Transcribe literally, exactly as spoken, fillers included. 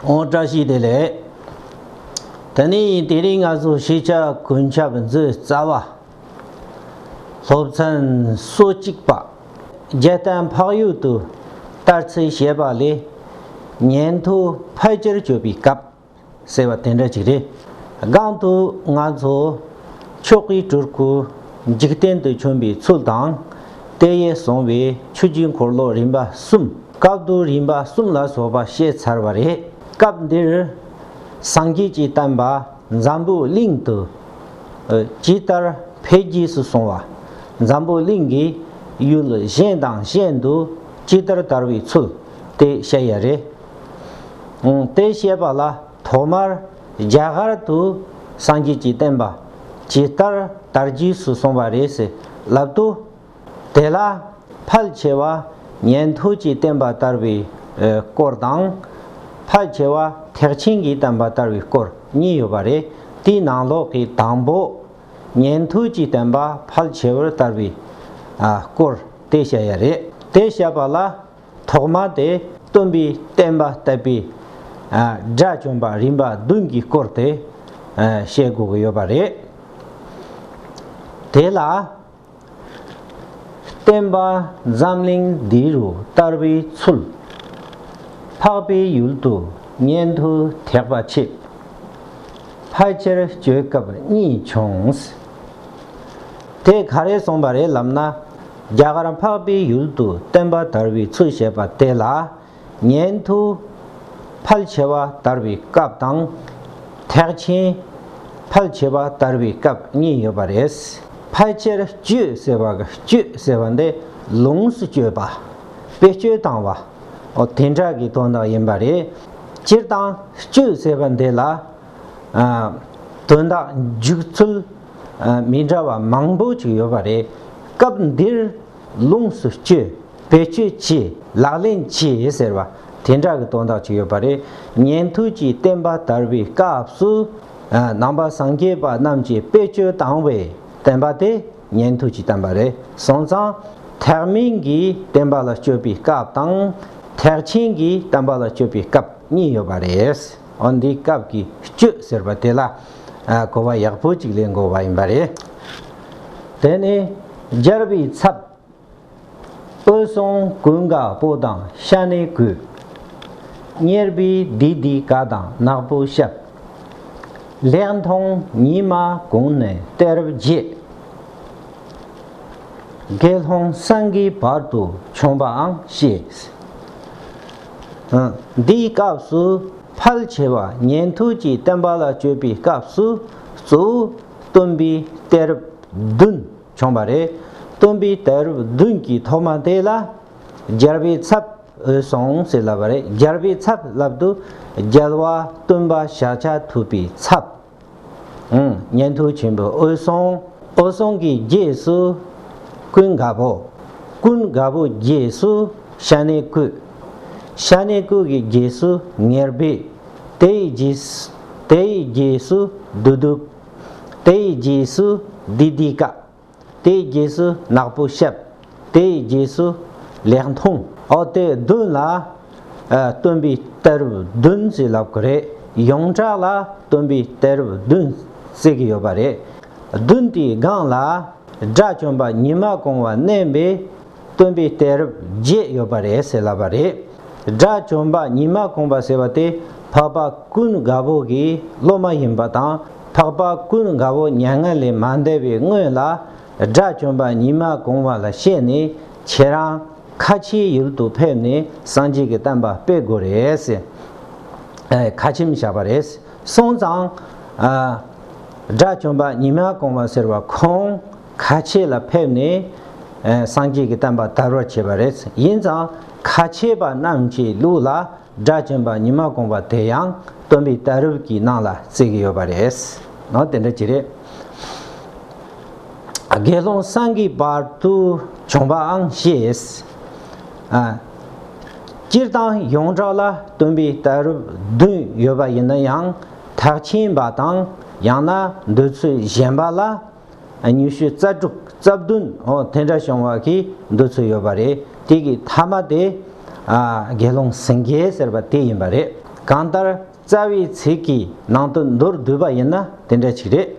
ཨོ་བཀྲ་ཤིས་བདེ་ལེགས། དེ་ནས་དེ་རིང་ང་ཚོ་ཤེས་བྱ་ཀུན་ཁྱབ་མཛོད་རྩ་བ། སློབ་ཚན་སོ་གཅིག་པ། རྒྱལ་བསྟན་འཕགས་ཡུལ་དུ་དར་ཚུལ་བཤད་པ་ལས། ཉན་ཐོས་ཕལ་ཆེར་སྤྱོད་པའི་སྐབས་ཟེར་བ་དེ་འདྲ་ཅིག་རེད། སྒང་དུ་ང་ཚོ་མཆོག་གི་སྤྲུལ་སྐུ་འཇིག་རྟེན་དུ་བྱོན་པའི་ཚུལ་དང་། དེ་ཡིས་གསུངས་པའི་ཆོས་ཀྱི་འཁོར་ལོ་རིམ་པ་གསུམ། བཀའ་བསྡུ་རིམ་པ་གསུམ་ལ་སོགས་པ་བཤད་ཚར་བ་རེད། སྐབས་འདིར་སངས་རྒྱས་ཀྱི་བསྟན་པ་འཛམ་བུ་གླིང་དུ་ཇི་ལྟར་འཕེལ་རྒྱས་སུ་སོང་བ། འཛམ་བུ་གླིང་གི་ཡུལ་གཞན་དང་གཞན་དུ་ཇི་ལྟར་དར་བའི་ཚུལ་དེ་བཤད་ཡ་རེད། དེ་བཤད་པ་ལ། ཐོག་མར་རྒྱ་གར་དུ་སངས་རྒྱས་ཀྱི་བསྟན་པ་ཇི་ལྟར་དར་རྒྱས་སུ་སོང་བ་རེད་ཟེར་ལབ་དུས། དེ་ལ་ཕལ་ཆེ་བ་ཉན་ཐོས་ཀྱི་བསྟན་པ་དར་བའི་སྐོར་དང་། ཕལ་ཆེ་བ་ཐེག་ཆེན་གྱི་བསྟན་པ་དར་བའི་སྐོར་གཉིས་ཡོད་པ་རེད། དེའི་ནང་ལོགས་ཀྱི་དང་པོ་ཉན་ཐོས་ཀྱི་བསྟན་པ་ཕལ་ཆེ་བར་དར་བའི་སྐོར་དེ་བཤད་ཡ་རེད། དེ་བཤད་པ་ལ། ཐོག་མ་དེ་སྟོན་པའི་བསྟན་པ་བཏབ་པའི་དགྲ་བཅོམ་པ་རིམ་པ་བདུན་གྱི་སྐོར་དེ་བཤད་དགོས་ཀྱི་ཡོད་པ་རེད། དེ་ལ། བསྟན་པ་འཛམ་གླིང་འདི་རུ་དར་བའི་ཚུལ། འཕགས་པའི་ཡུལ་དུ་ཉན་ཐོས་ཐེག་པ་ཆེ། ཕལ་ཆེར་སྤྱོད་སྐབས་གཉིས་བྱུང་། དེ་ག་རེ་གསུངས་པ་རེད་ལབ་ན། རྒྱ་གར་འཕགས་པའི་ཡུལ་དུ་བསྟན་པ་དར་བའི་ཚུལ་བཤད་པ་དེ་ལ། ཉན་ཐོས་ཕལ་ཆེ་བ་དར་བའི་སྐབས་དང་། ཐེག་ཆེན་ཕལ་ཆེ་བ་དར་བའི་སྐབས་གཉིས་ཡོད་པ་རེད། ཕལ་ཆེར་སྤྱོད་ཟེར་བ་གི་སྤྱོད་ཟེར་བ་འདི་ལོངས་སུ་སྤྱོད་པ། བེད་སྤྱོད་བཏང་བ། འོ་དེ་འདྲ་གི་དོན་དག་ཡིན་པ་རེད། སྤྱིར་བཏང་སྤྱོད་ཟེར་བ་འདི་ལ། ཨ། དོན་དག་འཇུག་ཚུལ། ཨ། མི་འདྲ་བ་མང་པོ་ཅིག་ཡོད་པ་རེད། སྐབས་འདིར་ལོངས་སུ་སྤྱོད། བེད་སྤྱོད་བྱེད། ལག་ལེན་བྱེད་ཟེར་བ་དེ་འདྲ་གི་དོན་དག་ཅིག་ཡོད་པ་རེད། ཉན་ཐོས་ཀྱི་བསྟན་པ་དར་བའི་སྐབས་སུ། ཨ། ནང་པ་སངས་རྒྱས་པ་རྣམས་ཀྱིས་བེད་སྤྱོད་བཏང་བའི་བསྟན་པ་དེ་ཉན་ཐོས་ཀྱི་བསྟན་པ་རེད། སོང་ཙང་ཐེག་དམན་གྱི་བསྟན་པ་ལ་སྤྱོད་པའི་སྐབས་དང་། ཐེག་ཆེན་གྱི་བསྟན་པ་ལ་སྤྱོད་པའི་སྐབས་གཉིས་ཡོད་པ་རེད། འོ་འདིའི་སྐབས་ཀྱི་སྤྱོད་ཟེར་བ་དེ་ལ། ཨ། གོ་བ་ཡག་པོ་ཅིག་ལེན་དགོས་པ་ཡིན་པ་རེད། དེ་ནས་རྒྱལ་བའི་ཚབ། དབུས་སོང་ཀུན་དགའ་བོ་དང་ཤ་ནའི་སྐུ། གཉེར་པའི་དི་དི་ཀ་དང་ནག་པོ་ཞབས། ལེགས་མཐོང་ཉི་མ་གུང་ནས་གཏད་རབས་བརྒྱད། དགེ་སློང་སེང་གེའི་བར་དུ་བྱུང་བའང་ཤེས། འདིའི་སྐབས་སུ་ཕལ་ཆེ་བ་ཉན་ཐོས་ཀྱི་བསྟན་པ་ལ་སྤྱོད་པའི་སྐབས་སུ་གཙོ་བོ་སྟོན་པའི་གཏད་རབས་བདུན་བྱུང་བ་རེད། སྟོན་པའི་གཏད་རབས་བདུན་གྱི་ཐོག་མ་དེ་ལ་རྒྱལ་བའི་ཚབ་འོད་སྲུང་ཟེར་ལབ་པ་རེད། རྒྱལ་བའི་ཚབ་ལབ་དུས་རྒྱལ་བ་སྟོན་པ་ཤཱཀྱ་ཐུབ་པའི་ཚབ། ཨང་། ཉན་ཐོས་ཆེན་པོ་འོད་སྲུང་། འོད་སྲུང་གི་རྗེས་སུ་ཀུན་དགའ་བོ། ཀུན་དགའ་བོའི་རྗེས་སུ་ཤ་ནའི་སྐུ། ཤ་ནའི་སྐུ་གི་རྗེས་སུ་གཉེར་པའི། དེའི་རྗེས་སུ། དེའི་རྗེས་སུ་བདུད་འདུལ། དེའི་རྗེས་སུ་དི་དི་ཀ། དེའི་རྗེས་སུ་ནག་པོ་ཞབས། དེའི་རྗེས་སུ་ལེགས་མཐོང་། འོ་དེ་བདུན་ལ། ཨ། སྟོན་པའི་གཏད་རབས་བདུན་ཟེར་ལབ་ཀྱི་རེད། ཡོངས་གྲགས་ལ་སྟོན་པའི་གཏད་རབས་བདུན་ཟེར་གྱི་ཡོད་པ་རེད། བདུན་དེའི་སྒང་ལ་དགྲ་བཅོམ་པ་ཉི་མ་གུང་བ་བསྣན་པའི་སྟོན་པའི་གཏད་རབས་བརྒྱད་ཡོད་པ་རེད་ཟེར་ལབ་པ་རེད། དགྲ་བཅོམ་པ་ཉི་མ་གུང་བ་ཟེར་བ་དེ་འཕགས་པ་ཀུན་དགའ་བོ་གི་སློབ་མ་ཡིན་པ་དང་། འཕགས་པ་ཀུན་དགའ་བོ་མྱ་ངན་ལས་མ་འདས་པའི་སྔོན་ལ་དགྲ་བཅོམ་པ་ཉི་མ་གུང་བ་ལ་བཤད་ནས། ཁྱེད་རང་ཁ་ཆེའི་ཡུལ་དུ་ཕེབས་ནས་སངས་རྒྱས་ཀྱི་བསྟན་པ་སྤེལ་དགོས་རེད་ཟེར། ཨ། ཁ་ཆེམས་བཞག་པ་རེད། སོང་ཙང་། ཨ། དགྲ་བཅོམ་པ་ཉི་མ་གུང་བ་ཟེར་བ་ཁོང་ཁ་ཆེ་ལ་ཕེབས་ནས། ཨ། སངས་རྒྱས་ཀྱི་བསྟན་པ་དར་བར་བྱེད་པ་རེད། ཡིན་ཙང་ཁ་ཆེ་པ་རྣམས་ཀྱི་ལུགས་ལ་དགྲ་བཅོམ་པ་ཉི་མ་གུང་བ་དེ་ཡང་སྟོན་པའི་གཏད་རབས་ཀྱི་ནང་ལ་བརྩི་གི་ཡོད་པ་རེད། ནོ། དེ་འདྲ་ཅིག་རེད། དགེ་སློང་སེང་གེའི་བར་དུ་བྱུང་བའང་ཤེས། ཨ། སྤྱིར་བཏང་ཡོངས་གྲགས་ལ་སྟོན་པའི་གཏད་རབས་བདུན་ཡོད་པ་ཡིན་ན་ཡང་། ཐེག་ཆེན་པ་དང་ཡང་ན་འདོད་ཚུལ་གཞན་པ་ལ་ཉི་ཤུ་རྩ་དྲུག་རྩ་བདུན། འོ་དེ་འདྲ་བྱུང་བ་གི་འདོད་ཚུལ་ཡོད་པ་རེད། དེ་གི་ཐ་མ་དེ། ཨ། དགེ་སློང་སེང་གེ་ཟེར་བ་དེ་ཡིན་པ་རེད། གང་ལྟར་རྩ་བའི་ཚིག་གི་ནང་དུ་མདོར་བསྡུས་པ་ཡིན་ན་དེ་འདྲ་ཅིག་རེད།